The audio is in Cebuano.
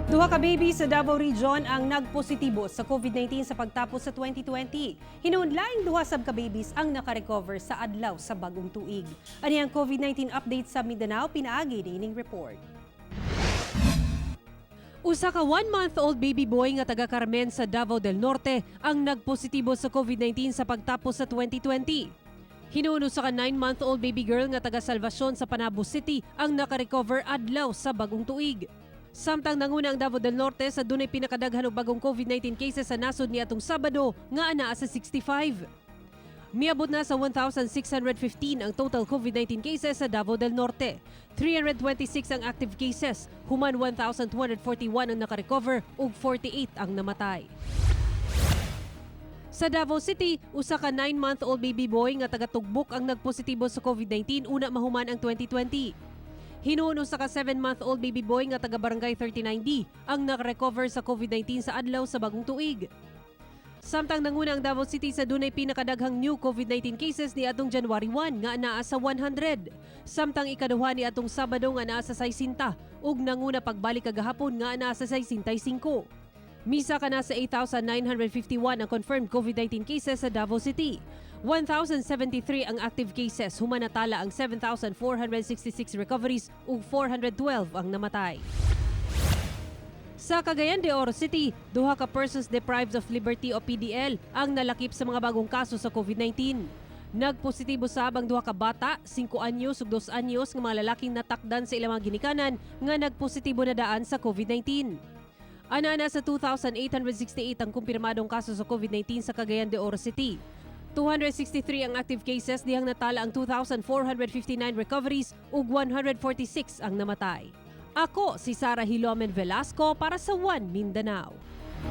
Duha ka baby sa Davao Region ang nagpositibo sa COVID-19 sa pagtapos sa 2020. Hinuon, laing duha sab ka babies ang nakarecover sa adlaw sa bagong tuig. Ani ang COVID-19 update sa Mindanao pinaagi niining report. Usa ka 1-month-old baby boy nga taga Carmen sa Davao del Norte ang nagpositibo sa COVID-19 sa pagtapos sa 2020. Hinuon, usa ka 9-month-old baby girl nga taga Salvacion sa Panabo City ang nakarecover adlaw sa bagong tuig. Samtang nanguna ang Davao del Norte sa dunay pinakadaghan og bagong COVID-19 cases sa nasod ni atong Sabado nga anaa sa 65. Miabot na sa 1,615 ang total COVID-19 cases sa Davao del Norte. 326 ang active cases, human 1,241 ang nakarecover ug 48 ang namatay. Sa Davao City, usa ka 9-month-old baby boy nga taga Tugbok ang nagpositibo sa COVID-19 una mahuman ang 2020. Hinuon, usa ka 7-month-old baby boy nga taga Barangay 39D ang nakarecover sa COVID-19 sa adlaw sa bagong tuig. Samtang nanguna ang Davao City sa dunay pinakadaghang new COVID-19 cases ni atong January 1 nga naa sa 100. Samtang ikaduha ni atong Sabado nga naa sa 60 ug nanguna pagbalik kagahapon nga naa sa 65. Misa ka na sa 8,951 ang confirmed COVID-19 cases sa Davao City. 1,073 ang active cases, human natala ang 7,466 recoveries ug 412 ang namatay. Sa Cagayan de Oro City, duha ka persons deprived of liberty o PDL ang nalakip sa mga bagong kaso sa COVID-19. Nagpositibo sab ang duha ka bata, 5 anyos ug 2 anyos nga mga lalaking natakdan sa ilang mga ginikanan nga nagpositibo na daan sa COVID-19. Ana na sa 2,868 ang kumpirmadong kaso sa COVID-19 sa Cagayan de Oro City. 263 ang active cases dihang natala ang 2,459 recoveries ug 146 ang namatay. Ako si Sara Hilomen Velasco para sa One Mindanao.